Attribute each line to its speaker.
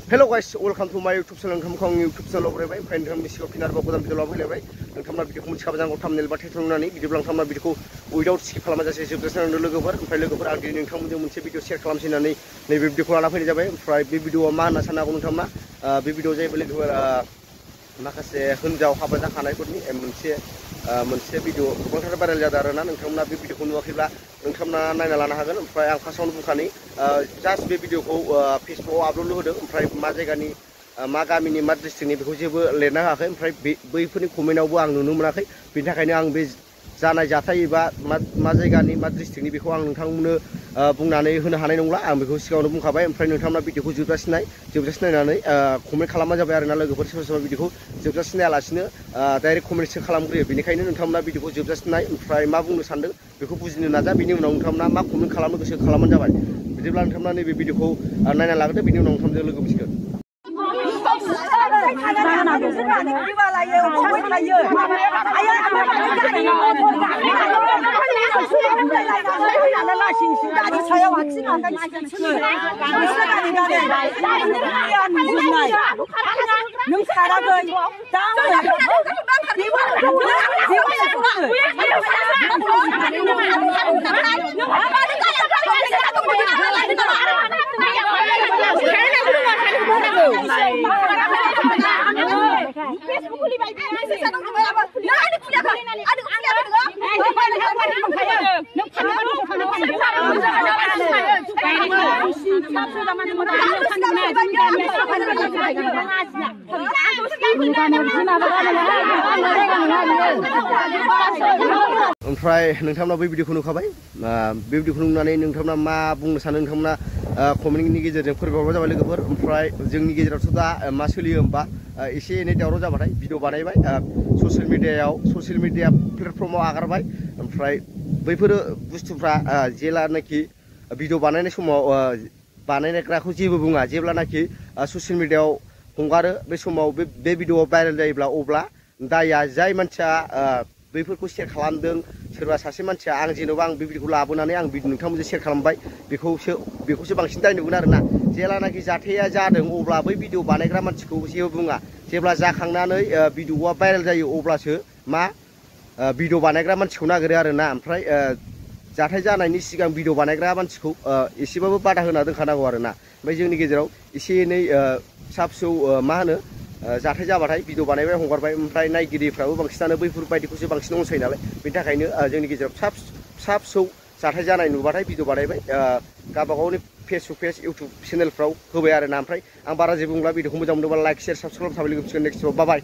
Speaker 1: Hello guys, welcome to my YouTube channel. YouTube channel फैबाय ओमफ्राय नोंथांनि सिगाङाव फिन आरोबाव गोदान भिडिअ लाबोलायबाय नोंथांमोना भिडिअखौ मिथिखाबाय जानांगौ थाम्बनेल बा टाइटेल नुनानै बिदिब्ला नोंथांमोना भिडिअखौ उइदाउट स्किप खालामाजासे जोबजासिम लोगोफोर ओमफ्राय आं दिनै नोंथांमोनजों मोनसे भिडिअ शेयार खालामसै होननानै नैबे भिडिअखौ लाना फैनाय जाबाय ओमफ्राय बे भिडिअआ मा होनना साननो हागौ नोंथांमोना बे भिडिअआ जाहैबाय लोगोफोर माखासे हिनजाव हाबा जाखानायफोरनि मोनसे भिडिअ गोबांथार भाइरेल जादों आरोना नोंथांमोना बे भिडिअखौ नुवाखैब्ला नोंथांमोना नायना लानो हागोन ओमफ्राय आं फार्स्टआवनो बुंखानि जास्ट बे भिडिअखौ फेसबुकआव आपल'ड होदों ओमफ्राय मा जायगानि मा गामिनि मा डिस्ट्रिक्टनि बेखौ जेबो लिरना होआखै ओमफ्राय बैफोरनि कमेन्टआवबो आं नुनो मोनाखै बेनि थाखायनो आं बे जानाय जाथाय एबा मा जायगानि मा डिस्ट्रिक्टनि बेखौ आं नोंथांमोननो बुंनानै होनो हानाय नंला आं बेखौ सिगाङावनो बुंखाबाय ओमफ्राय नोंथांमोना भिडिअखौ जोबजासिम नायनानै कमेन्ट खालामबानो जाबाय आरोना लोगोफोर सोरबा भिडिअखौ जोबजासिम नायालासिनो डाइरेक्ट कमेन्टसो खालामग्रोयो बेनिखायनो नोंथांमोना भिडिअखौ जोबजासिम नाय ओमफ्राय मा बुंनो सानदों बेखौ बुजिनो नाजा बिनि उनाव नोंथांमोना मा कमेन्ट खालामनो गोसो खालामबानो जाबाय बिदिब्ला नोंथांमोना नैबे भिडिअखौ नायना लाग्रोदो बिनि उनाव नोंथांमोनजों लोगो मोनसिगोन ओमफ्राय नोंथांमोना बै भिडिअखौ नुखाबाय बे भिडिअखौ नुनानै नोंथांमोना मा बुंनो सानो नोंथांमोना कमेन्टनि गेजेरजों फोरमायहरबानो जाबाय लोगोफोर ओमफ्राय जोंनि गेजेरावथ' दा मा सोलियो होमबा एसे एनै दावराव जाबाथाय भिडिअ बानायबाय ससियेल मिडिया प्लेटफर्माव आगारबाय ओमफ्राय बैफोर बुस्थुफ्रा जेलानाखि भिडिअ बानायनाय समाव बानायग्राखौ जेबो बुङा जेब्लानाखि ससियेल मिडियायाव हगारो बे समाव बे भिडिअआ भाइरेल जायोब्ला अब्ला दाया जाय मानसिया बैफोरखौ शेयार खालामदों सोरबा सासे मानसिया आं जेन'बा आं बे भिडिअखौ लाबोनानै आं नोंथांमोनजों शेयार खालामबाय बेखौसो बांसिन दाय नुगोन आरोना जेलानाखि जाथाया जादों अब्ला बै भिडिअ बानायग्रा मानसिखौ जेबो बुङा जेब्ला जाखांनानै भिडिअआ भाइरेल जायो अब्लासो मा भिडिअ बानायग्रा मानसिखौ नागिरो आरोना ओमफ्राय जाथाय जानायनि सिगां भिडिअ बानायग्रा मानसिखौ एसेबाबो बादा होना दोनखानांगौ आरोना ओमफ्राय जोंनि गेजेराव एसे एनै फिसा फिसौ मा होनो जाथाय जाबाथाय भिडिअ बानायबाय हगारबाय ओमफ्राय नायगिरिफ्राबो बांसिनानो बैफोरबायदिखौसो बांसिन अनसायो नालाय बेनि थाखायनो जोंनि गेजेराव फिसा फिसौ जाथाय जानाय नुबाथाय भिडिअ बानायबाय गावबागावनि फेसबुक पेज इउटुब चेनेलफ्राव होबाय आरोना ओमफ्राय आं बारा जेबो बुंला भिडिअखौ मोजां मोनोबा लाइक शेयार साबस्क्राइब थाबाय लोगो नेक्स्ट बाय